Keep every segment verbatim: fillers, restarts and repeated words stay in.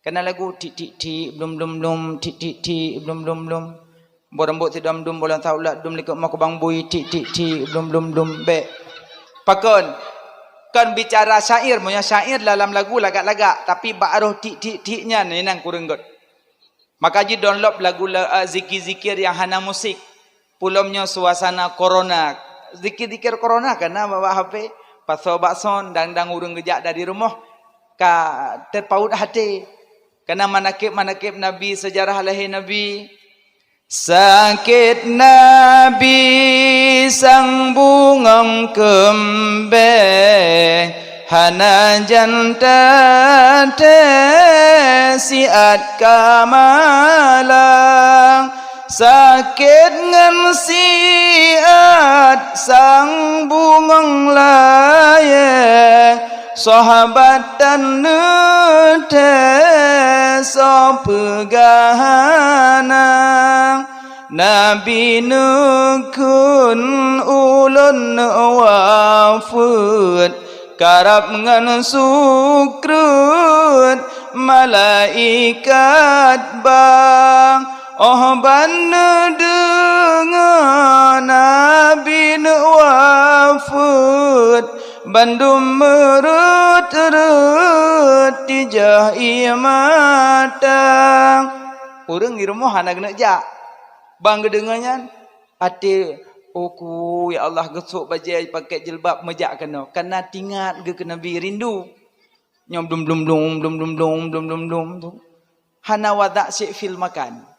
Kana lagu tik tik tik blum blum blum, tik tik tik blum blum blum. Boh rambot sidom dum, boh lam saulat dum, likot moh kubang bui, tik tik tik blum blum blum. Bèk. Pakon? Kon bicara syair, meunyoe syair dalam lagu lagak-lagak, tapi bak roh tik tik tik nyan, nyan kureueng göt. Maka ji download lagu la-, eh, zikir-zikir nyang hana musik. Pulom nyoe suasana corona. Zikir-zikir corona kana bak, bak H P. Pasoe bak son, dang-dang ureueng geujak dari rumoh ka teupaut até. Kana manakib-manakib Nabi, sejarah lahé Nabi. Sakét Nabi sang bungöng keumbéh, hana jan taté siat ka malang. Sakét ngon siat sang bungöng layée, sahabat tan neuté soe peugah hana. Nabi neukheun ulôn wafeuet, karab ngon sukreut malaikat bang. Óh ban neudeungoe Nabi neuwafeuet, bandum meureuet-reuet tijah ie mata. Ureuëng di rumoh hana geuneuk jak. Ban geudeungoe nyan, até, "Oh ku, ya Allah, geusok bajée, pakèk jilbab, meujak keunoe." Kana tingat geuh keu Nabi, rindu. Nyoe blum, blum, blum, blum, blum, blum, blum, blum, blum, tu. Hana wadak syek fil makan.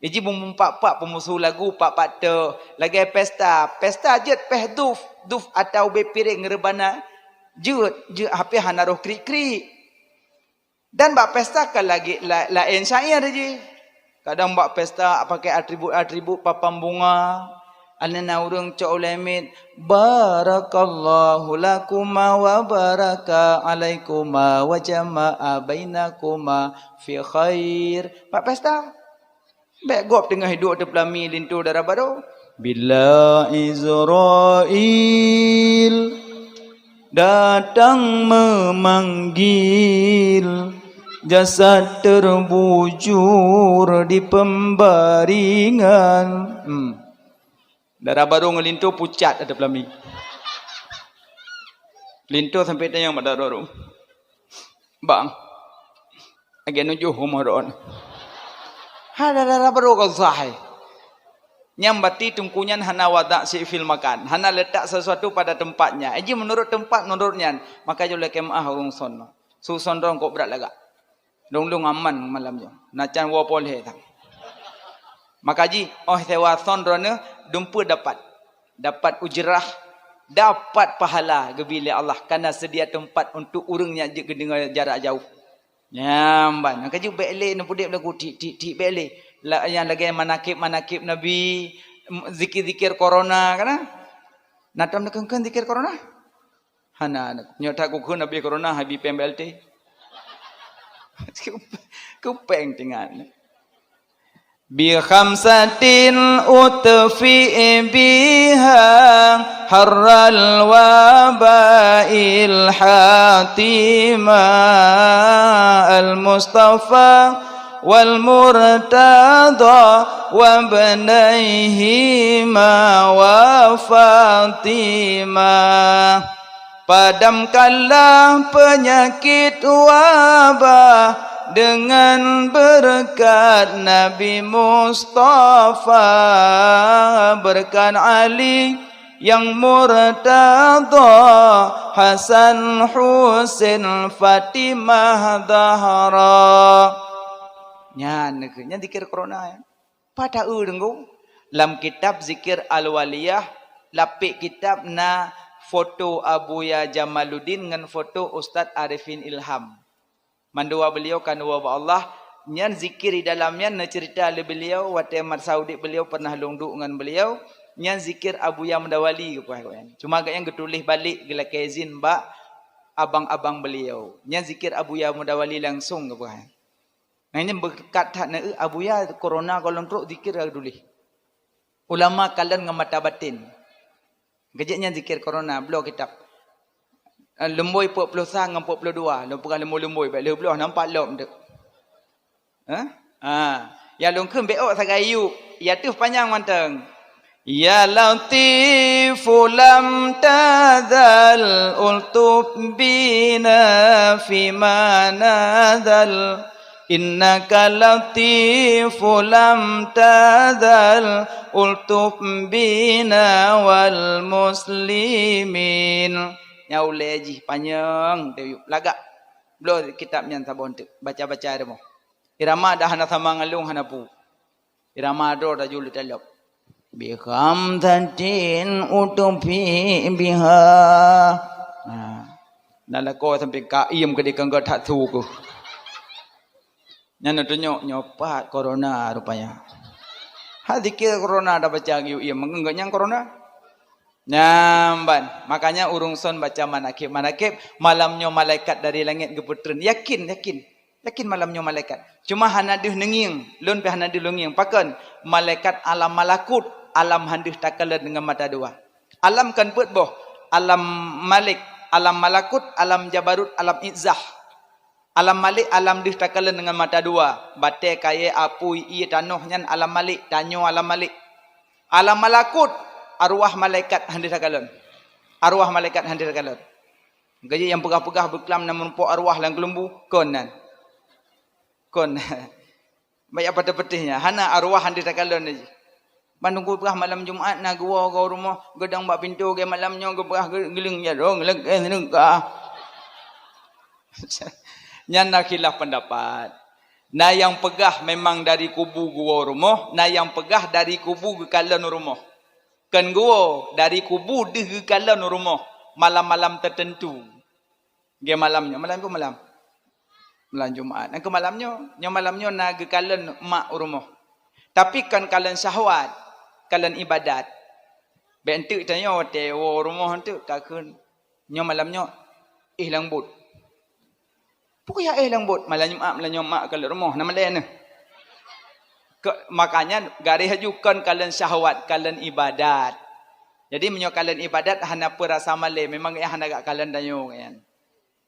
Iji bumumpak-pak peumusu lagu pak-pak teu lagèe pesta. Pesta jeuet péh duf, duf atau ubé piréng reubana. Jeuet, jeuet, hapé hana roh krik-krik. Dan bak pesta ka lagèe la-, laén syair jih. Kadang bak pesta pakai atribut-atribut papan bunga. Aneuk na ureuëng cok ulée miet, "Barakallahu lakuma wa baraka alaikuma wa jama'a bainakuma fi khair." Bak pesta. Bék gob teungoh hidup teupeulami linto dara barô. Bila Israel datang memanggil, jasad terbujur di pembaringan. Hmm. Dara barô ngon linto pucat ada peulami. Linto sampai tanyong pada dara barô. Bang, lagèe nujoh rumoh droen. Hai dara barô kau sah hai. Nyang bati teungku nyan hana wadak syek fil makan, hana letak sesuatu pada tempatnya. Iji menurut tempat menurut nyan, maka jeuet lé keumaah ureuëng son. Su son droen kok brat lagak. Dong-dong aman malam nyoe. Na can woe poh lhèe tang. Maka jih, óh sewa son droeneuh dumpeue dapat. Dapat ujrah, dapat pahala geubi lé Allah, kana seudia teumpat untuk ureuëng nyang jeuet geudeungoe jarak jauh. Nyan ban, nyang ka jeuet bék lé neupeudeb lagu tik, tik, tik, bék lé. La-, nyang lagèe manakib-manakib Nabi, m-, zikir-zikir corona kana. Na tom neukheun-kheun zikir corona? Hana, nyoe that kukheun habéh corona, habéh péng B L T. Kupéng teuingat. Bi khamsatin utfi biha harral wabail hatima, al Mustafa wal Murtada wa ibnaihima wa Fatimah. Padamkanlah penyakit wabah dengan berkat Nabi Mustafa, berkat Ali yang murtada, Hasan, Husain, Fatimah, Zahra. Nyan, nyan zikir corona, ya. Pada eu deungoe, lam kitab Zikir Al-Waliyah, lapék kitab na foto Abuya Jamaluddin ngon foto Ustaz Arifin Ilham. Mandua beuliau ka neuwoe bak Allah, nyan zikir di dalam nyan neuceurita lé beuliau, watée masa udeb beuliau pernah lôn duek ngon beuliau, nyan zikir Abuya Mudawali geupeugah nyan. Cuma gobnyan geutuléh balek geulakée izin bak abang-abang beuliau. Nyan zikir Abuya Mudawali langsung geupeugah nyan. Nah, ini beureukat that na, eh, Abuya corona goh lom trok zikir ka geutuléh. Ulama kalon ngon mata batin. Keujeuet nyan zikir corona, bloe kitab. Eh, lumbôi peuet ploh sa ngon peuet ploh dua, lôn peugah lumbôi-lumbôi, bék lheueh bloe nampak lom teuk. Hah? Ha. Ya lôn kheun beuôt sagai yup. Ya teuh panyang mantong. Ya Latifu lam tazal ultuf bina fima nazal. Innaka latifu lam tazal ultuf bina wal muslimin. Nyan ulée jih panyang teuh yup. Lagak. Bloe kitab nyan saboh teuk. Baca-baca rumoh. Irama dah hana sama ngon lôn hana pu. Irama droe tajuleuet talop. Bi khamsatin utfi biha. Nah. Dan lakoe sampai ka iem keudeh keu that su keuh. Nyan neutunyok nyoe pat corona rupanya. Hak zikir corona dah baca geuyue iem, meungeut nyang corona. Nyan ban. Makanya ureuëng son baca manakib-manakib, malam nyoe malaikat dari langét geupeutreun. Yakin, yakin. Yakin malam nyoe malaikat. Cuma hana deuh neungieng, lôn pih hana deuh lôn ngieng. Pakon? Malaikat alam malakut, alam han deuh takalon deungon mata dua. Alam kan peuet boh, alam malik, alam malakut, alam jabarut, alam izzah. Alam malik, alam deuh takalon deungon mata dua. Batée, kayée, apui, ié, tanoh nyan alam malik, tanyoe alam malik. Alam malakut, arwah malaikat han deuh takalon. Arwah malaikat han deuh takalon. Geujak nyang peugah-peugah beuklam na meurumpok arwah lam keulumbu, kon nan. Kon. Banyak patah peutih nyan, hana arwah han deuh takalon lé jih. Ban Teungku peugah malam Jumat na geuwoe goe rumoh, geudong bak pintoe, geupeugah malam nyoe geupeugah geu-, geuleung jaroe, geuleung, eh, geuleung ka. Nyan na khilaf pendapat. Na nyang peugah memang dari kubu geuwoe rumoh, na nyang peugah dari kubu geukalon rumoh. Kon geuwoe, dari kubu deuh geukalon rumoh, malam-malam tertentu. Geumalam nyoe, malam peue malam? Malam Jumat. Nyang keu malam nyoe, nyoe malam nyoe na geukalon mak u rumoh. Tapi kon kalon syahwat, kalon ibadat. Bék enteuk tanyoe watée woe u rumoh enteuk ka kheun, nyoe malam nyoe éh lam bot. Peue keuh ya éh lam bot? Malam Jumat, malam nyoe mak kalon rumoh, na malée neuh. Ke, makanya garéh laju kon kalon syahwat, kalon ibadat. Jadi meunyoe kalon ibadat hana peurasa malée, memang gobnyan hana gak kalon tanyoe nyan.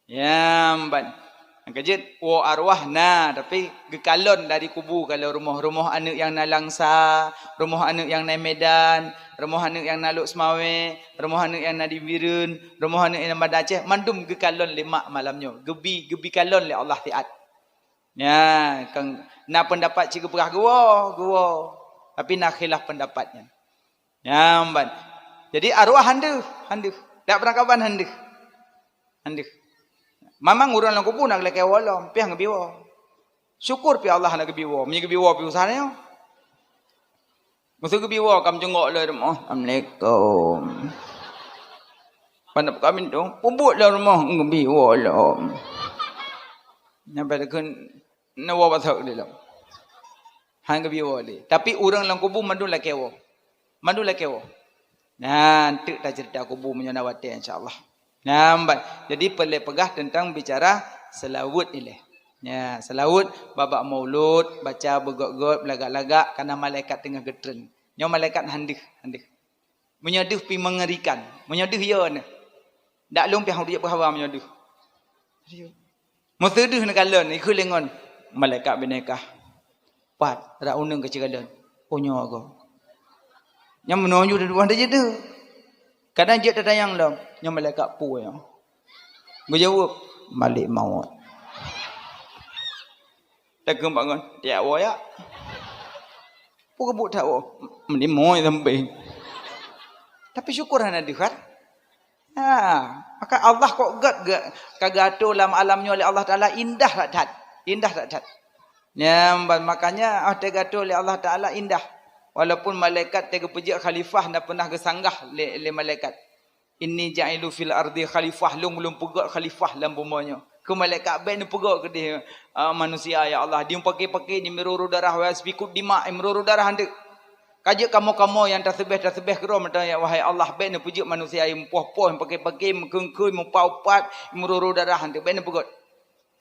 Nyang ban. Nyang keujeuet, woe arwah na, tapi geukalon dari kubu kalon rumoh. Rumoh aneuëk nyang na Langsa, rumoh aneuëk nyang na Medan, rumoh aneuëk nyang na Lhokseumawe, rumoh aneuëk nyang na di Bireuen, rumoh aneuëk nyang na Banda Aceh, mandum geukalon lé mak malam nyoe. Geubi, geubi kalon lé Allah siat. Nya, kang na pendapat cit geupeugah geuwoe, geuwoe. Tapi na khilaf pendapat nyan. Nyang ban. Jadi arwah han deuh, han deuh. Dak peurangkaban han deuh. Han deuh. Mamang ureuëng lam kubu na geulakée woe lom, piah geubi woe. Syukur pih Allah hana geubi woe. Meunyoe geubi woe pih usah nyoe. Meusu geubi woe kam jengok lom rumoh. Assalamualaikum. Pandap kami tu, peubuet lom rumoh geubi woe lom. Nyampai deukheun na woe bathok di lom. Han geubi woe lé. Tapi ureuëng lam kubu mandum lakée woe. Mandum lakée woe. Nyan teuk taceurita kubu meunyoe na watée insya-Allah. Nyan ban. Jadi peureulée peugah teuntang bicara seulaweuet ilée. Nya, seulaweuet babak maulud, baca beugöt-göt, lagak-lagak, kana malaikat teungoh geutreun. Nyoe malaikat han deuh, han deuh. Meunyoe deuh pih mengerikan. Meunyoe deuh yo neuh. Dak lôn pih han deuh peuhawa meunyoe deuh. Meuseu deuh neukalon, ikheun lé ngon malaikat bineka. Pat, rak uneung keu cikalon. Oh nyoe goe. Nyang meunoe ju dua jeuet deuh. Kadang jeuet tatanyong lom, nyoe malaikat peue nyoe? Geujaweueb, Malik Maut. Takheun bak ngon, tiak woe ya. Peue keubuet that woe? Meunimoi sampéng. Tapi syukur hana deuh kan? Ha, maka Allah kok gét ge-, ka geuatoe lam alam nyoe lé Allah Taala indah that-that. Indah that-that. Nyang ban makanya ah teugato lé Allah Taala indah. Walaupun malaikat teugeupeujiek khalifah na peunah geusanggah lé, lé malaikat. Inni ja'ilu fil ardi khalifah, lôn, lôn peugöt khalifah lam bumoe nyoe. Keu malaikat bék neupeugöt keudeh, ah, manusia, ya Allah, di pake-pake di meururu darah, wa yasfiku dima, meururu darah anteuk. Ka jeuet kamoe-kamoe nyang taseubeh-taseubeh keudroe mantong, ya wahai Allah, bék neupeujeuet manusia nyang meupoh-poh, nyang pake-pake, meukheun-kheun, meupat-upat, meururu darah anteuk, bék neupeugöt.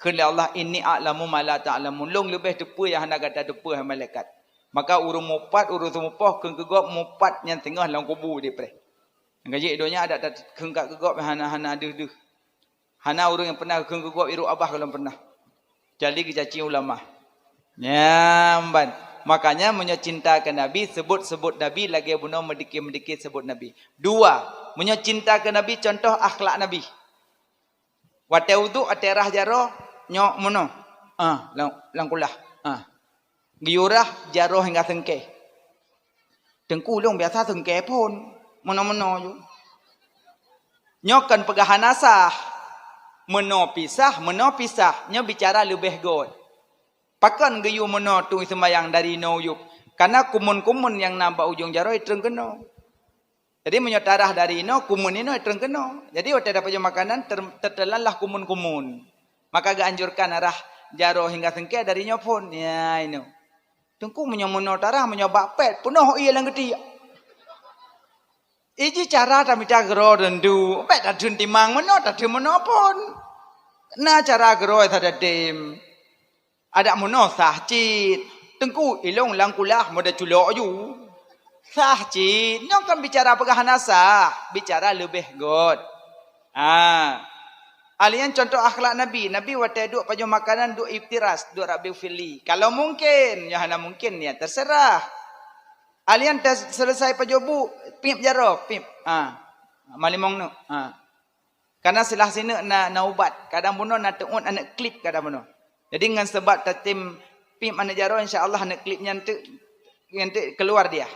Kheun lé Allah, "Inni a'lamu ma la ta'lamun." Lôn leubeh teupeue nyang hana gata teupeue, hai malaikat. Maka ureuëng mupat, ureuëng seumupoh, kheun keu gob mupat nyang teungoh lam kubu dipreh. Nyang ka jeuet donya adak takheun keu gob nyang hana, hana deuh-deuh. Hana ureuëng nyang pernah kheun keu gob irôk abah gohlom pernah. Kecuali geucaci ulama. Nyan ban. Makanya meunyoe cinta keu Nabi, sebut-sebut Nabi lagée bunoe meudike-meudike sebut Nabi. Dua, meunyoe cinta keu Nabi, contoh akhlak Nabi. Watée uduk, watée rhah jaroe, nyoe meunoe. Ah, lam, lam kulah. Ah. Geuyue rhah jaroe hingga seungkée. Teungku, lôn biasa seungkée phon, meunoe-meunoe ju. Nyoe kon peugah hana sah. Meunoe pi sah, meunoe pi sah. Nyoe bicara leubeh göt. Pakon geuyue meunoe tueng seumayang dari inoe u yup? Kana kumun-kumun nyang na bak ujong jaroe treun keunoe. Jadi, meunyoe tarhah dari inoe, kumun inoe treun keunoe. Jadi, watée tapajoh makanan, ter-, teutelan lah kumun-kumun. Maka geuanjurkan rhah jaroe hingga seungkée dari nyoe phon. Ya, inoe. Teungku, meunyoe meunoe tarhah, meunyoe bak pet, peunoh ié lam geutiek. Iji cara tamita keudroe teuntu. Bék tatheun timang meunoe, tatheun meunoe phon. Na cara keudroe sabe tem. Adak meunoe sah cit. Teungku, ilong lam kulah meuda culok ju. Sah cit. Nyoe kan bicara peugah hana sah, bicara leubeh göt. Ah. Alien contoh akhlak Nabi. Nabi watée duek pajoh makanan, duek iftiras, duek Rabbi firli. Kalau mungkin, nyoe hana mungkin, ya terserah. Alien tes selesai pajoh bu, pip jaroe, pip. Ah. Malimong nu. Ah. Karena silah sineuk na, na ubat. Kadang bunoe na teuôt aneuk klip kadang bunoe. Jadi ngon sebab tatem pip aneuk jaroe, insya Allah aneuk klip nyan teuk, nyan teuk keluar dia.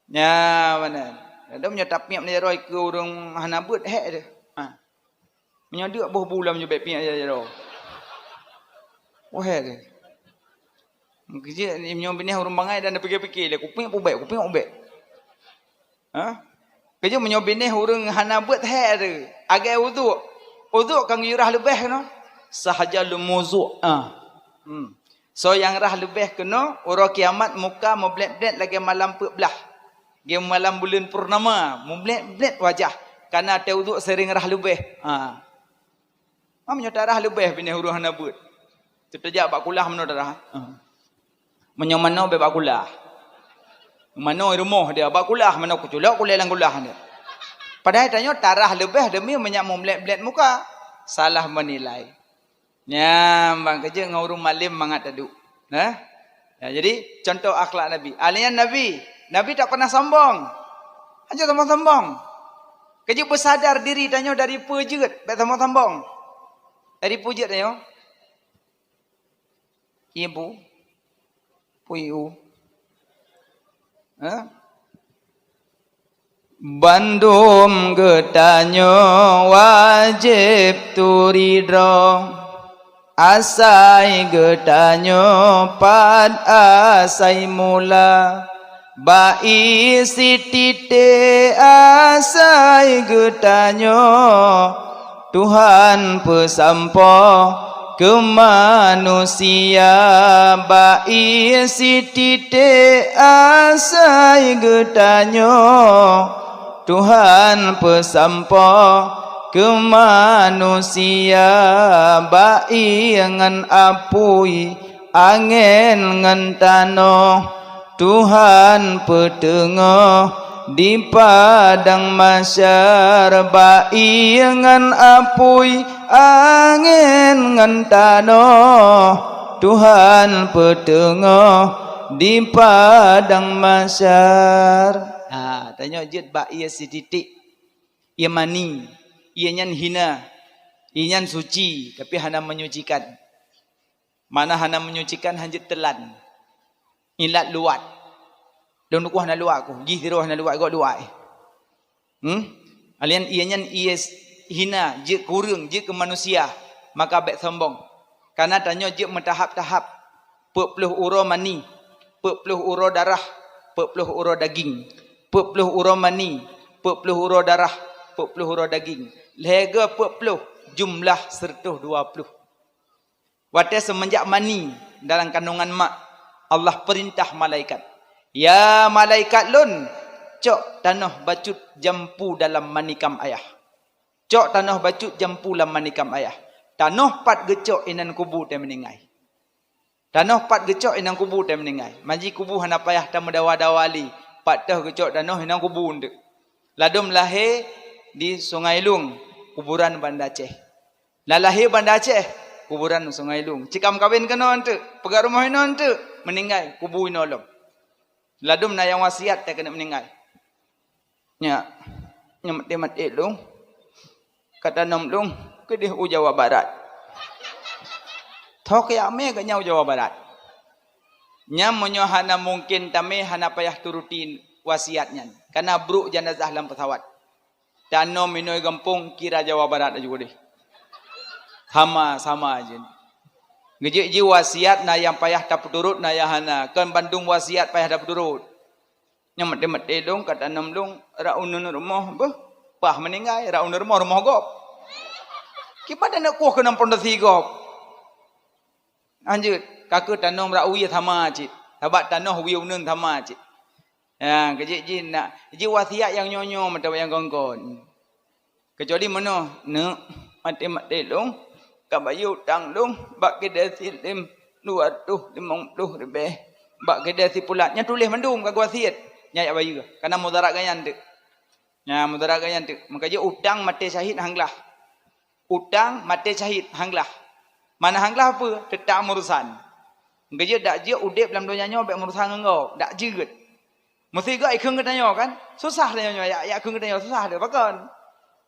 Nya, mana? Kadang meunyoe tapip aneuk jaroe keu ureuëng hana beuet, hék deh. Ha. Meunyoe deuk boh bulam nyoe bék pip aneuk jaroe. Oh, hék deh. Mungkin nyoe binéh ureuëng bangai dan dipikir-pikir lé, kupip ubek, kupip ubek. Ha? Keujeuet meunyoe binéh ureuëng hana beuet hék tu. Agée uduk. Uduk kan geuyue rhah leubeh keunoe. Sahaja leumo zuk. Ah. Hmm. Soe nyang rhah leubeh keunoe, uroe kiamat muka meublét-blét lagée malam peuet blaih. Lagée malam buleuen purnama, meublét-blét wajah. Kana teu uduk sering rhah leubeh. Ha. Meunyoe tarhah leubeh binéh ureuëng hana beuet. Teutajak bak kulah meunoe tarhah. Ha. Meunyoe manoe bék bak kulah. Manoe rumoh dia, bak kulah manoe kuculok kulée lam kulah dia. Padahai tanyoe tarhah leubeh demi meunyak meublét-blét muka. Salah menilai. Nyan bang keujeuet ngon ureuëng malem mangat taduek. Nah. Ya, jadi contoh akhlak Nabi. Alian Nabi, Nabi tak pernah sombong. Hana sombong-sombong. Keujeuet beusadar diri tanyoe dari peue jeuet, bék sombong-sombong. Dari peue jeuet tanyoe? Ibu. Puyu. Ha? Bandum geutanyoe wajéb turi droe, asai geutanyoe pat asai mula, bak ié sititék asai geutanyoe. Tuhan peusampoe keu manusia bak ié sititék asai geutanyoe. Tuhan peusampoe keu manusia bak ié ngon apui, angén ngon tanoh. Tuhan peuteungoh di padang mahsyar bak ié ngon apui, angén ngon tanoh. Tuhan peuteungoh di padang mahsyar. Ha, tanyoe jeuet bak ié sititék. Ié mani, ié nyan hina, ié nyan suci, tapi hana menyucikan. Mana hana menyucikan, hana jeuet teulan. Ilat luwat. Lôn tukoh hana luwat ku, jih sidroe hana luwat, gok luwat, eh. Hmm? Alian ié nyan ié hina, jeuet keu ureuëng, jeuet keu manusia, maka bék sombong. Kana tanyoe jeuet meutahap-tahap. Peuet ploh uroe mani, peuet ploh uroe darah, peuet ploh uroe daging. Peuet ploh uroe mani, peuet ploh uroe darah, peuet ploh uroe daging. Lhée geu peuet ploh, jumlah seureutôh dua ploh. Watée seumeunjak mani dalam kandungan mak, Allah peurintah malaikat, "Ya malaikat Lôn, cok tanoh bacut jampu dalam manikam ayah. Cok tanoh bacut jampu lam manikam ayah. Tanoh pat geucok inan kubu teuh meuninggai." Tanoh pat geucok inan kubu teuh meuninggai. Maji kubu hana payah tameudawa-dawa lé. Pat teuh geucok tanoh inan kubu eunteuk. Ladom lahé di Sungai Lueng, kuburan Banda Aceh. Na lahé Banda Aceh, Kuburan Sungai Lung. Cit ka meukawen keunoe eunteuk, peugah rumoh inoe eunteuk, meuninggai, kubu inoe lom. Ladôm na nyang wasiat teuh keuneuk meuninggai. Nyak, nyoe maté-maté lôn, ka tanom lôn keudeh u Jawa Barat. Tho keuyak mé geuh nyan u Jawa Barat. Nyan meunyoe hana mungken tamé, hana payah turuti wasiat nyan, kana brôk jeunazah lam pesawat. Tanom inoe gampông, kira Jawa Barat laju deh. Sama-sama jeuet. Geujek jih wasiat na nyang payah tapeuturot, na nyang hana. Kon bandum wasiat payah tapeuturot. Nyang maté-maté lôn ka tanom lôn rot uneuen rumoh beuh, paih meuninggai, rot uneuen rumoh, rumoh gob. Kiban taneuk kueh keunan pondasi gob. Lanjut, ka keuh tanom rot wie sama cit. Sabab tanoh wie uneuen sama cit. Ya, geujek jih nak, jih wasiat nyang nyoe-nyoe mantong nyang kon-kon. Keucuali meunoe, neuk, maté-maté lôn, ka bayeue utang lôn bak keudè silem dua reutôh limong ploh ribèe, bak keudè si Pulat. Nyan tuléh mandum ka geuwasiet. Nyan jak bayeue, kana mudarat geuh nyan teuk. Nyan mudarat geuh nyan teuk. Maka jih utang maté syahid han glah. Utang maté syahid han glah. Mana han glah peue? Teutap meurusan. Geujeuet dak jeuet udeb lam donya nyoe bèk meurusan ngon gob, dak jeuet. Meusigoe ikheun geutanyoe kan? Susah tanyoe nyoe, jak, jak kheun geutanyoe susah deh, pakon?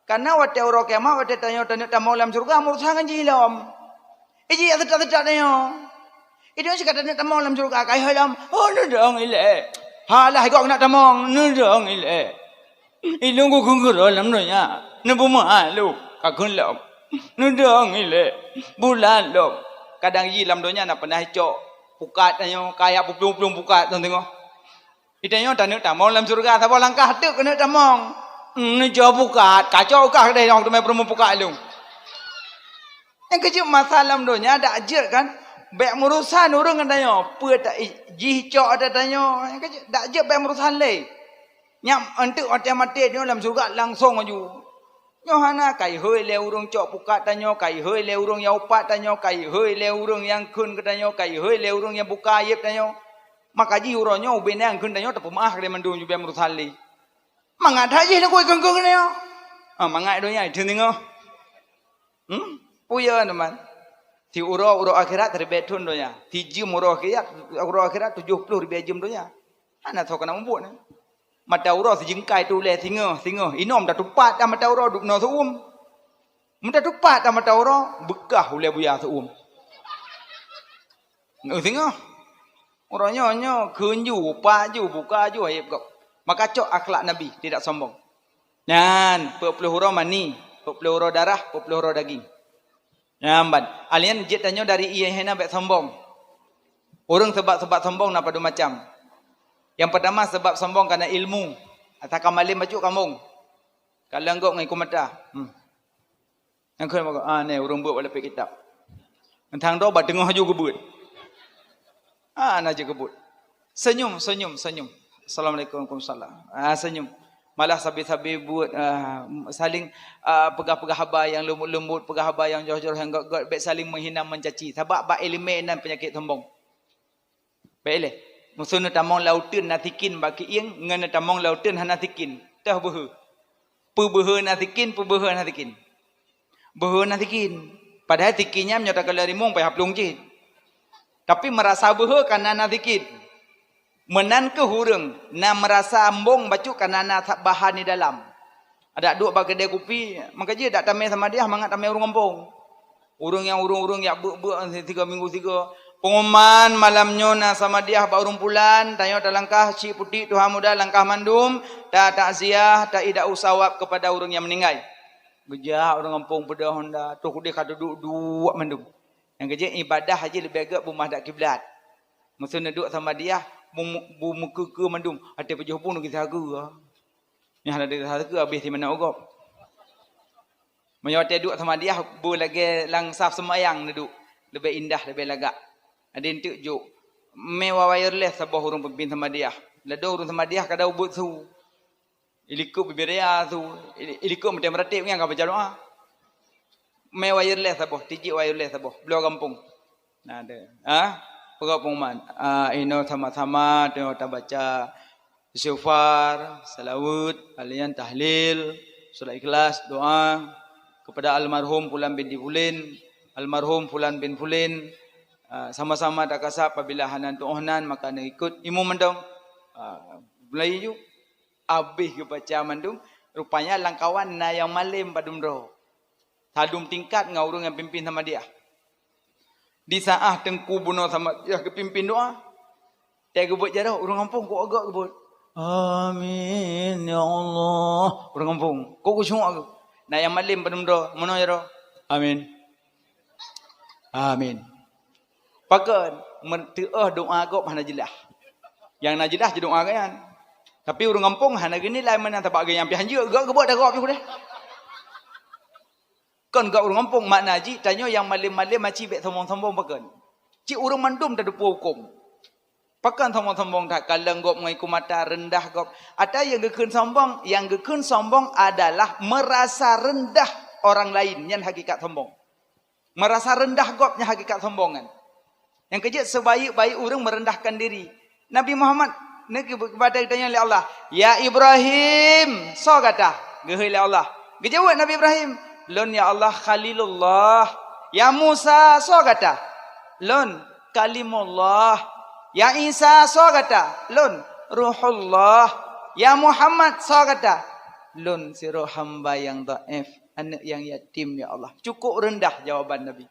Karena watèe uroe kiamat, watèe tanyoe taneuk tamong lam syeuruga, meurusan ngon jih lom. Iji jak teutak-teutak tanyoe. Itu cit ka taneuk tamong lam syeuruga, ka ihôi lom, "Oh, neudong ilèe." Halah, igoe keuneuk tamong, "Neudong ilèe." Ilôn kukheun keudroe lam donya, neupeumalu, ka kheun lom, "Neudong ilèe, bulat lom." Kadang jih lam donya na peunah icok pukat tanyoe, kajak peuplueng-plueng pukat, teudeungoe. Di tanyoe taneuk tamong lam syeuruga, saboh langkah teuk keuneuk tamong. Neucok pukat, kacok kah deh nyang teumé peurumoh pukat lôn. Nyang keujeuet masa lam donya dak jeuet kan, bèk meurusan ureueng ngon tanyoe. Peue ta-, jih cok ata tanyoe, nyang keujeuet dak jeuet bèk meurusan lé. Nyan eunteuk watèe maté nyoe lam syeuruga langsong laju. Nyoe hana, ka ihôi lé ureueng cok pukat tanyoe, ka ihôi lé ureueng nyang upat tanyoe, ka ihôi lé ureueng nyang kheun keu tanyoe, ka ihôi lé ureueng nyang buka aéb tanyoe. Maka jih uroe nyoe ubé nyang kheun tanyoe tapeumaáh lé mandum jubé meurusan lé. Mangat that jih neukui kheun-kheun keu tanyoe. Ah, mangat donya jih teungoh. Hmm? Peue yo teuma? Siuroe uroe akhirat ribèe thon donya. Sijeuem uroe akhirat, uroe akhirat tujoh ploh ribèe jeuem donya. Hana soe keuneuk mubuet nyan. Mata uroe sijeungkai tulèe singoh, singoh. Inoe meutatupat dah mata uroe dubnoe seu-uem. Meutatupat dah mata uroe, beukah ulèe buya seu-uem. Ngeue singoh. Uroe nyoe, nyoe kheun ju, upat ju, buka ju aéb gob. Maka cok akhlak Nabi, tidak sombong. Nyan, peuet ploh uroe mani, peuet ploh uroe darah, peuet ploh uroe daging. Nyan ban. Alian jeuet tanyoe dari ié hena bèk sombong. Ureueng sabab-sabab sombong na padum macam. Nyang peurtama sabab sombong kana ilmu. Ata ka malém bacut kamong. Ka leueng gob ngon ikôt mata. Hmm. Nyang kheun, "Ah, nè, ureueng beuet bak lapék kitab." Mantong droe bak teungoh ju geubeuet. Ah, na jeuet geubeuet. Senyum, senyum, senyum. "Assalamualaikum." "Waalaikumsalam." Ah, senyum. Malah sabe-sabe beuet, ah, saling, ah, peugah-peugah haba nyang leumbot-leumbot, peugah haba nyang jroh-jroh, nyang gèt-gèt, bèk saling menghina, mencaci. Sabab bak iéleumé nan peunyakét sombong. Bèk ilèe. Meuseu neutamong lam uteuen na sikin bak keuieng, ngon neutamong lam uteuen hana sikin. Teuh beuhe. Peubeuhe na sikin, peubeuhe na sikin. Beuhe na sikin. Padahai sikin nyan nyoe takalon rimueng payah plueng cit. Tapi meurasa beuhe kana na sikin. Meunan keuh ureueng na meurasa sombong bacut kana na sa-, bahan di dalam. Adak duek bak keudè kupi, maka jih dak tamè samadiyah mangat tamè ureueng gampông. Ureueng nyang ureueng-ureueng jak beuet-beuet sigoe minggu sigoe. Pengumuman malam nyoe na samadiyah bak ureueng pulan, tanyoe talangkah cit putik tuha muda langkah mandum, ta takziah, ta ida'u sawab keupada ureueng nyang meuninggai. Geujak ureueng gampông peudong honda, troh udeh ka duduek-duek mandum. Nyang keujeuet ibadah jih leubeh gèt beumah dak kiblat. Meuseu neuduek samadiyah, bu-, bu-, meukeue-keue mandum, até pajoh bu neugisa keue. Nyan hana deuh sakeue habéh simanok gob. Meunyoe watèe duek samadiyah, beu lagèe lam saf seumayang neuduek, leubeh indah, leubeh lagak. Adak eunteuk jok, mé wa-, wireless saboh ureueng peumimpin samadiyah. Ladôm ureueng samadiyah kadang ubeuet su. Ilikot bibiraya su, ili-, ilikot meuteumeurateb nyan ka baca doa. Mé wireless saboh, tijik wireless saboh, bloe gampông. Nah, deh. Ah, peugah pengumuman. Ah, inoe sama-sama teuh tabaca istighfar, salawat, alian tahlil, surat ikhlas, doa kepada almarhum Pulan binti Pulan, almarhum fulan bin fulin, ah, sama-sama takasab, apabila hana tu'oh nan maka neuikot imum mantong. Ah, mulai ju, abéh geubaca mandum, rupanya lam kawan na nyang malém padum droe. Sadum tingkat ngon ureuëng nyang pimpin Samadiyah. Di saat Teungku bunoe Samadiyah geupimpin doa, teuh geubuet jaroe, ureuëng gampông kok agak geubuet, "Amin, ya Allah." Ureuëng gampông, kok khusyuk geuh. Na nyang malém padum droe, meunoe jaroe, "Amin. Amin." Pakon? Meuteuoh doa gob hana jeulaih. Nyang na jeulaih cit doa gobnyan. Tapi ureuëng gampông hana geunilai meunan, sabab gobnyan pih hanjeuet geuh geubuet dah gob pih udeh. Kon gak ureuëng gampông, makna jih tanyoe nyang malém-malém aci bék sombong-sombong pakon. Cit ureuëng mandum tateupeue hukôm. Pakon sombong-sombong that, kalon gob ngon iku mata, reundah gob. Ata nyang geukheun sombong, nyang geukheun sombong adalah meurasa reundah orang laén, nyan hakikat sombong. Meurasa reundah gob nyan hakikat sombong nyan. Nyang keujeuet, sebaik-baik ureuëng meurendahkan diri. Nabi Muhammad, neugeubri geutanyoe lé Allah, "Ya Ibrahim, soe gata?" Geuhôi lé Allah. Geujaweueb Nabi Ibrahim, "Lôn ya Allah Khalilullah." "Ya Musa, soe gata?" "Lôn Kalimullah." "Ya Isa, soe gata?" "Lôn Ruhullah." "Ya Muhammad, soe gata?" "Lôn sidroe hamba nyang dhaif, aneuëk nyang yatim, ya Allah." Cukup reundah jawaban Nabi.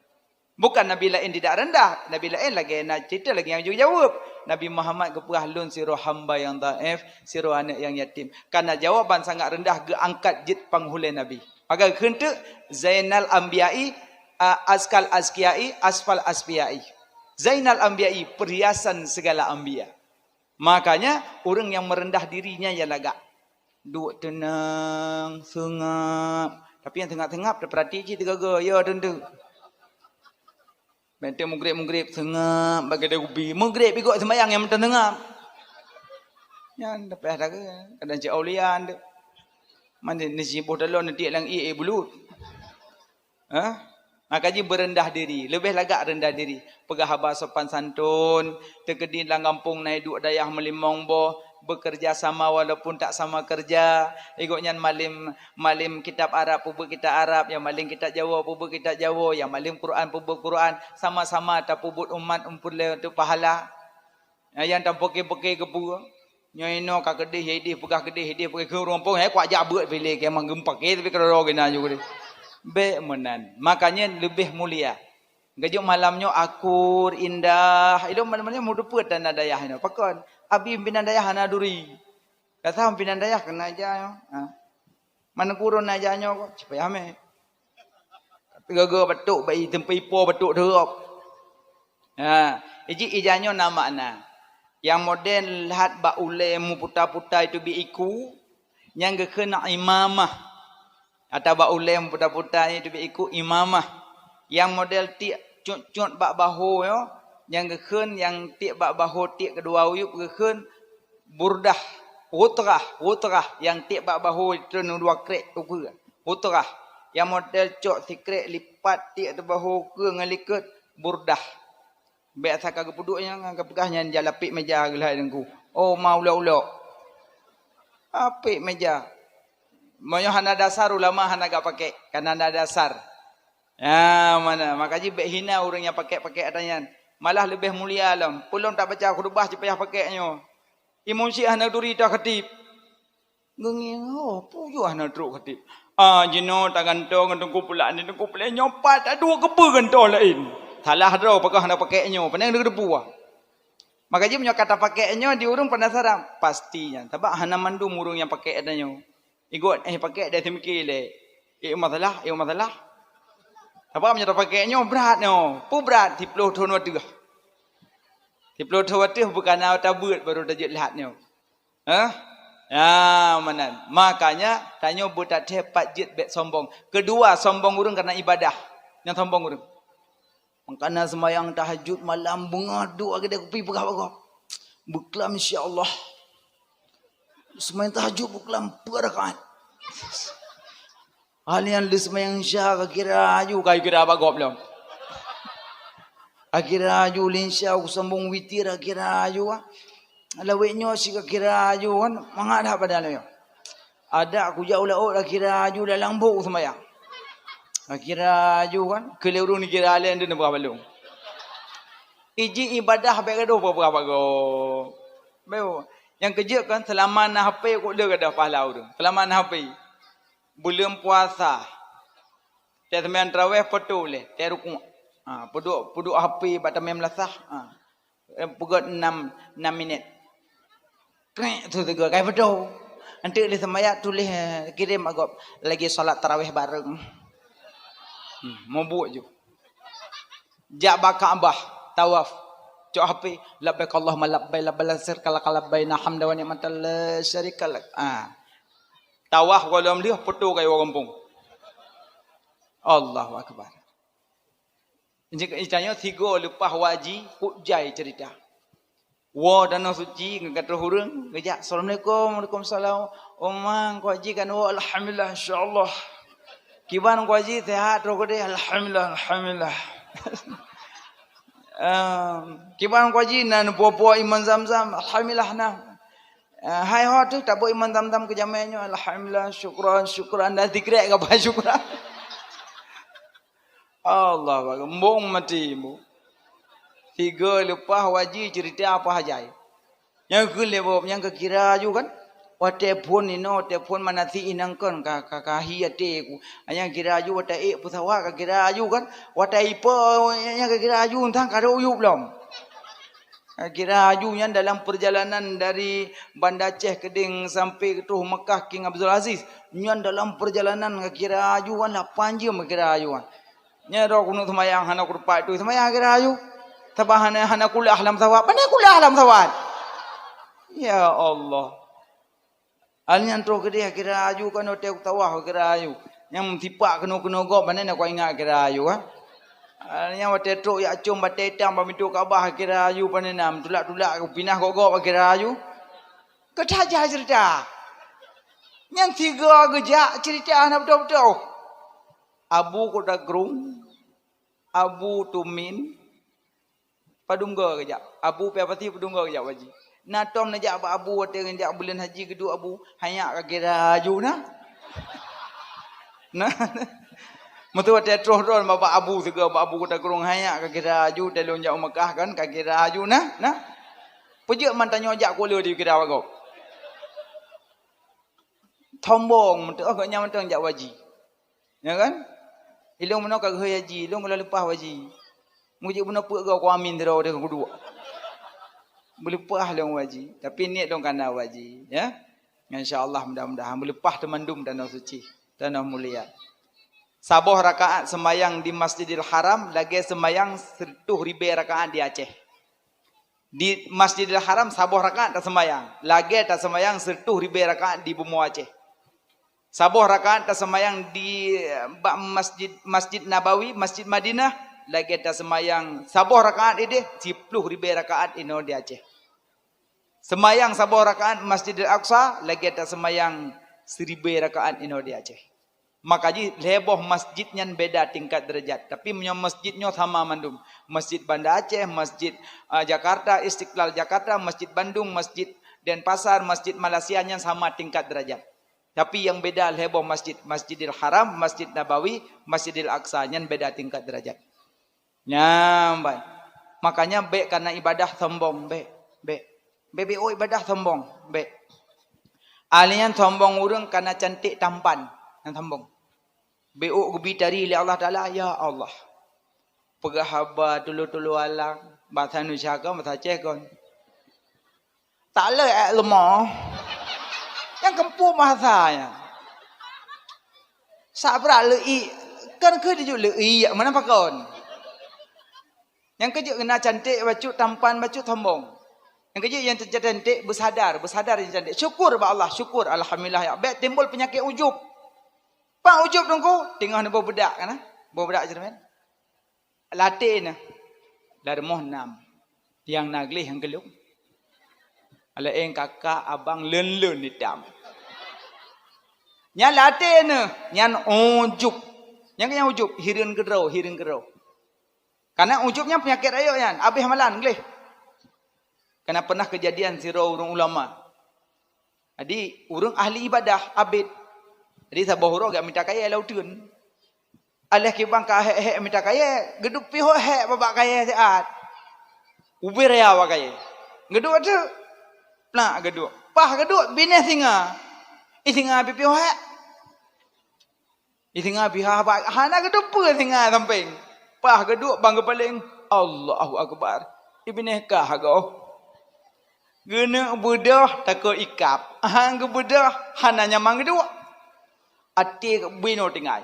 Bukan nabi laén tidak reundah, nabi laén lagée na cerita lagée nyang geujaweueb. Nabi Muhammad geupeugah, "Lôn sidroe hamba nyang dhaif, sidroe aneuëk nyang yatim." Karena jawaban sangat reundah geuangkat jeuet panghulée Nabi. Maka geukheun teuk Zainal Anbiya'i, a, Azkal Azkiyai, Asfal Asfiyai. Zainal Anbiya'i, perhiasan segala anbiya. Makanya ureuëng nyang meureundah diri nyan nyang lagak. Duek teunang, seungab. Tapi nyang seungab-seungab teupeurati cit teugaga, ya teunteu. Bèk teuh mugreb-mugreb seungab bak keudè kupi. Mugreb ikot seumayang nyang meuteun seungab. Nyan leupah lagèe kadang cit aulia nyan. Man neusiboh talon neutiek lam ié bulut. Hah? Maka jih beureundah diri, leubeh lagak reundah diri. Peugah haba sopan santun, teukeudi lam gampông na iduek dayah meulimong boh, bekerja sama walaupun tak sama kerja. Igob nyan malém, malém kitab Arab peubuet kitab Arab, nyang malém kitab Jawoe peubuet kitab Jawoe, nyang malém Quran peubuet Quran, sama-sama tapeubuet umat umpur lé untuk pahala. Nyang tapoke-poke keupeue? Nyoe inoe ka keudeh, ideh peugah keudeh, ideh peugah keu ureueng gampông, hai kuat jak beuet piléh keu memang geumpake tapi keudroe-droe geunan ju keudeh. Bèk meunan. Makanya leubeh mulia. Geujok malam nyoe akur, indah. Ilôn malam nyoe meuteupeue tanda dayah inoe. Pakon? Abi pimpinan dayah hana duri. Dasar pimpinan dayah keunan ija nyoe. Ha. Mana kurun na ija nyoe kok? Supaya hamé. Teuga-ga batuk, bak i teumpat ipo batuk deuh. Ha, iji ija nyoe na makna. Nyang model lhat bak ulèe meuputa-puta itu bi iku, nyang geukheun imamah. Atawa bak ulèe meuputa-puta itu bi iku imamah. Nyang model tiek cut-cut bak bahô nyoe, nyang geukheun nyang tiek bak bahô tiek keudua uyueb geukheun burdah, ghutrah, ghutrah nyang tiek bak bahô treun dua krek ukeue. Ghutrah, nyang model cok sikrek lipat tiek teubahô ukeue ngon likot, burdah. Bèk asai ka geupeuduek nyan, ka peugah nyan jak lapek meja geulhai Teungku. Oh, ma ulok-ulok. Lapek meja. Meunyoe hana dasar, ulama hana gak pakèk, karena hana dasar. Ya, mana? Maka jih bèk hina ureueng nyang pakèk-pakèk ata nyan. Malah leubeh mulia lom. Peulom tabaca khutubah cit payah pakèk nyoe. Imum Syiah hana turi takhatib. Geungieng, oh, peue hana trok khatib. Ah, jinoe tagantoe ngon Teungku Pulak ni, Teungku Pulak nyoe pat, aduh, keupeue gantoe laén. Salah droe, pakon hana pakèk nyoe, pane geuteupeue. Maka jih meunyoe ka tapakèk nyoe, di ureueng penasaran. Pasti nyan, sabab hana mandum ureueng nyang pakèk ata nyoe. Igob, eh, pakèk deh seumiké lé. Eh, masalah, eh, masalah. Sabab meunyoe tapakèk nyoe brat nyoe. Peue brat? Siploh thon watèe. Siploh thon watèe bukan na tabeuet baru tajeuet lhat nyoe. Hah? Ya, meunan. Makanya tanyoe beutathèe pat jeuet bèk sombong. Keudua, sombong ureueng karena ibadah. Nyang sombong ureueng. Makana seumayang tahajud malam beungoh duek lagèe kupi peugah bak gob. Beuklam insya Allah. Seumayang tahajud beuklam peuet rakaat. Hal nyan lheuh seumayang Isya ka kira aju, ka kira bak gob lom. Ka kira aju lheuh Isya, kusambong witir ka kira aju, ah. Lawét nyoe si ka kira aju kan, mangat that padahai nyoe. Adak kujak u laôt ka kira aju dalam bôk seumayang. Kira aju kan, keu lé ureuëng ni kira lé ndeuneuh peugah balong. Iji ibadah bék gadoh peugah-peugah bagoe. Bék. Nyang keujeuet kan, seulama na H P kok le gadôh pahala ureuëng. Seulama na H P. Buleuen puasa. Teuh seumayang tarawih, foto lé, teuh rukuk. Ha, peuduek, peuduek H P bak tamé meulasah. Ha. Eh, peugét enam, enam minit. Krek, tu teugah, kai beudôh. Enteuk lé seumayang tuléh, eh, kirém bak gob, lagi salat tarawih bareng. Hmm, meubuet ju. Jak bak Ka'bah, tawaf. Cok H P, "Labbaik Allahumma labbaik, labbaik la syarika laka labbaik, innal hamda wan ni'mata laka la syarika lak." Ah. Tawaf gohlom lheueh, foto kayue gampông. Allahu Akbar. Jika tanyoe sigoe leupah waji, kok jai ceurita. Woe Tanoh Suci ngon ka troh ureuëng, geujak, "Assalamualaikum." "Waalaikumsalam." "Oma, Teungku Haji kan woe?" "Alhamdulillah, insya Allah." "Kiban Teungku Haji, sehat troh keudeh?" "Alhamdulillah, alhamdulillah." Em, "Kiban Teungku Haji, na neupuwoe-puwoe iman Zam-Zam?" "Alhamdulillah, na." "Eh, hai ho teuh, tabôh iman Zam-Zam keu jamé nyoe?" "Alhamdulillah, syukran, syukran." Dan sikrek ka ba syukran. Allah Akbar, embong maté, embong. Sigoe leupah waji ceurita apa hajai. Nyang keu lhèe boh, nyang keu kira aju kan? Watèe phôn inoe, watèe phôn manasik inong kon ka, ka, ka hi até ku. Nyang kira aju watèe ék peusawat ka kira aju kan? Watèe ipo nyang keu kira aju entah ka rhot u yup lom. Ka kira aju nyan dalam perjalanan dari Banda Aceh Keudéng sampai troh Mekah King Abdul Aziz. Nyan dalam perjalanan ka kira aju kan lapan jeuem ka kira aju kan. Nyan droe keuneuk seumayang hana kuteumpat tu, seumayang kira aju. Sabab hana, hana kulah lam sawat. Pane kulah lam sawat? Ya Allah. Hal nyan troh keudeh kira aju kan watèe tawaf kira aju. Nyang sipak keunoe-keunoe gob pane na kuingat kira aju kan. Hal nyan watèe trok jak com batèe itam bak pintoe Ka'bah kira aju pane na, tulak-tulak pinah gob-gob kira aju. Keu that jai ceurita. Nyang tiga geujak ceurita hana beutôi-beutôi. Abu Kota Krung, Abu Tumin, padum goe geujak. Abu Pia Pasi padum goe geujak waji. Na tom neujak bak Abu watèe neujak buleuen haji geuduek Abu, hanyak ka kira aju na. Nah. Meuseu watèe troh droe bak Abu sigoe bak Abu Kota Krung hanyak ka kira aju, teuh lôn jak u Mekah kan ka kira aju na, na. Peujeuet man tanyoe jak ku le di kira bak gob. Sombong mantong, oh, gobnyan mantong jak waji. Ya kan? Ilôn meunoe ka geuhôi haji, ilôn ka leupah waji. Meujeuet bunoe peuet goe ku amin sidroe deh kuduek. Beuleupah lôn waji, tapi niet lôn kana waji, ya. Insya Allah mudah-mudahan beuleupah teumandum Tanoh Suci, Tanoh Mulia. Saboh rakaat seumayang di Masjidil Haram lagèe seumayang sireutoh ribèe rakaat di Aceh. Di Masjidil Haram saboh rakaat taseumayang, lagèe taseumayang sireutoh ribèe rakaat di bumoe Aceh. Saboh rakaat taseumayang di, eh, bak Masjid, Masjid Nabawi, Masjid Madinah, lagèe taseumayang saboh rakaat ideh siploh ribèe rakaat inoe di Aceh. Seumayang saboh rakaat Masjidil Aqsa lagèe taseumayang siribèe rakaat inoe di Aceh. Maka jih lhèe boh masjid nyan beda tingkat deurajat. Tapi meunyoe masjid nyoe sama mandum. Masjid Banda Aceh, Masjid, ah, Jakarta, Istiqlal Jakarta, Masjid Bandung, Masjid Denpasar, Masjid Malaysia nyan sama tingkat deurajat. Tapi nyang beda lhèe boh masjid, Masjidil Haram, Masjid Nabawi, Masjidil Aqsa, nyan beda tingkat deurajat. Nyan, bai. Makanya bèk kana ibadah sombong, bèk, bèk. Bèk, bèk, oh, ibadah sombong, bèk. Ahli nyan sombong ureueng kana cantik tampan, nyan sombong. Bèk, oh, geubi tari lé Allah Taala, ya Allah. Peugah haba tulo-tulo alang, bahasa Indonesia kon, bahasa Aceh kon. Tak leuek leumah. Nyang keumpung bahasa nyan. Sak brat leuik, kan keu dijok leuik, mana pakon. Nyang keujeuet keunan cantik bacut, tampan bacut, sombong. Nyang keujeuet nyang cantik beusadar, beusadar nyang cantik. Syukur bak Allah, syukur, alhamdulillah ya. Bèk timbul peunyakét ujub. Pat ujub teungku, teungoh neuboh beudak kana. Boh beudak cermin. Laté na. Lam rumoh nam. Nyang na gleh nyang keulong. Laén kakak abang leun-leun itam. Nyan laté na, nyan ujub. Nyan nyang ujub, hireuen keudroe, hireuen keudroe. Karena ujub nyan peunyakét rayeuk nyan, abéh amalan gleh. Karena pernah kejadian sidroe ureueng ulama. Jadi, ureueng ahli ibadah, abét. Jadi, saboh uroe geujak mita kayèe lam uteuen. Aléh kiban ka hék-hék mita kayée, geuduek piôh hék bak kayée siat. Ubé raya bak kayée. Geuduek teuk. Plak geuduek. Paih geuduek binéh singa. I singa piôh hék. I singa pih haba, hana geuteupeue singa sampéng. Paih geuduek ban geupaleng, Allahu Akbar. I binéh kah goh. Geuneuk beudôh takot ikab. Han geubeudôh hana nyaman geuduek. Até binoe tinggai.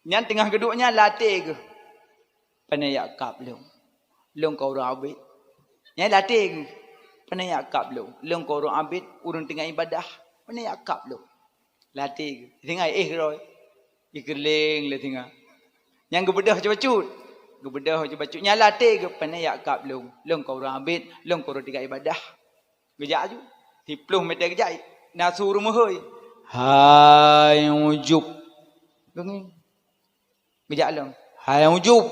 Nyan teungoh geuduek nyan lam até geuh. Pane jak kab lôn. Lôn kon ureuëng abét. Nyan lam até geuh. Pane jak kab lôn. Lôn kon ureuëng abét, ureuëng teungoh ibadah. Pane jak kab lôn. Lam até geuh. Singa éh keudroe. Ikeuleng lé singa. Nyan geubeudôh bacut-bacut. Geubeudôh bacut-bacut. Nyan lam até geuh. Pane jak kab lôn. Lôn kon ureuëng abét. Lôn kon ureuëng teungoh ibadah. Geujak aju. Siploh meter geujak. Na su ureuëng meuhôi. Hai ujub. Geungieng. Geujak lom. Hai ujub.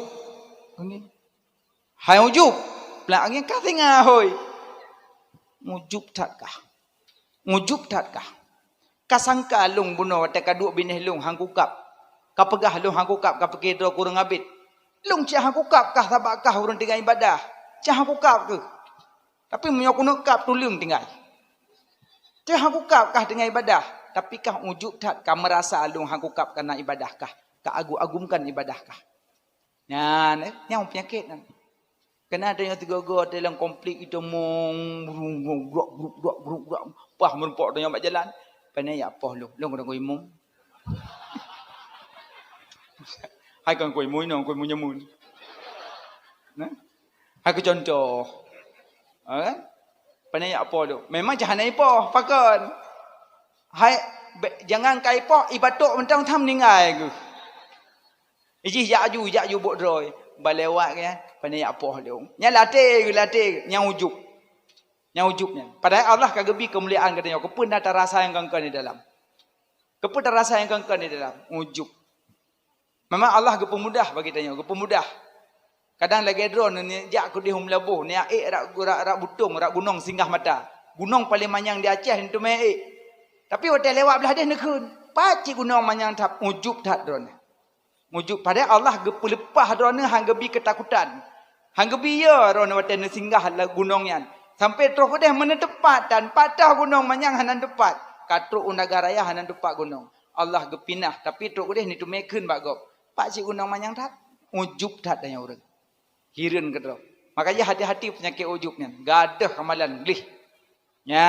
Hai ujub. Peulak angén ka singa hôi. Ujub that kah. Ujub that kah. Ka sangka lôn bunoe watée ka duek binéh lôn han kukab. Ka peugah lôn han kukab, ka pike droe kureueng abét. Lôn cit han kukab kah sabab kah ureuëng teungoh ibadah. Cit han kukab keuh. Tapi meunyoe keuneuk kab tuleueng tinggai. Teuh han kukab kah teungoh ibadah, tapi kah ujub that ka meurasa lôn han kukab kana ibadah kah, ka agu-agumkan ibadah kah. Nyan, eh, nyang peunyakét nyan. Keunan tanyoe sigoe-goe teuh lam konflik itamong, brung, brung, brok, bruk, brok, bruk, brok. Pah meurumpok tanyoe bak jalan. Pane jak poh lôn, lôn keudroe imum. Hai kon kue mui nong, kue mui nyamun. Nah? Hai keu contoh. Ha kan? Pane jak poh tu. Memang cahana ipoh, pakon. Hai, be-, jangan kai poh, ibatok mentang tham ninggai geuh. Ijih jak aju, jak aju bok droe. Balewat ke, pane jak poh lôn. Nyan lam até geuh, lam até geuh. Nyang ujub. Nyang ujub nyan. Padahai Allah ka geubi keumuliaan geutanyoe. Keupeue na tarasa nyang kon-kon di dalam. Keupeue tarasa nyang kon-kon di dalam. Ujub. Memang Allah geupeumudah bagi tanyoe, geupeumudah. Kadang lagée droeneuh neujak keudeh u Meulaboh, neujak ék rab, rab, rab butông, rab gunong singgah mata. Gunong paleng manyang di Aceh, neuteumé ék. Tapi watée lewat blaih deh neukheun, pat cit gunong manyang that, ujub that droeneuh. Ujub, padahai Allah geupeuleupah droeneuh han geubi keutakutan. Han geubi yo droeneuh watée neusinggah lam gunong nyan. Sampoe troh keudeh meuneuteupat tan, pat toh gunong manyang hana teupat. Ka trok u Nagan Raya hana teupat gunong. Allah geupinah, tapi trok keudeh neuteumé kheun bak gob. Pat cit gunong manyang that, ujub that tanyoe ureuëng. Hireuen keudroe. Makajih hati-hati peunyakét ujub nyan. Gadôh ramalan gleh. Nyan.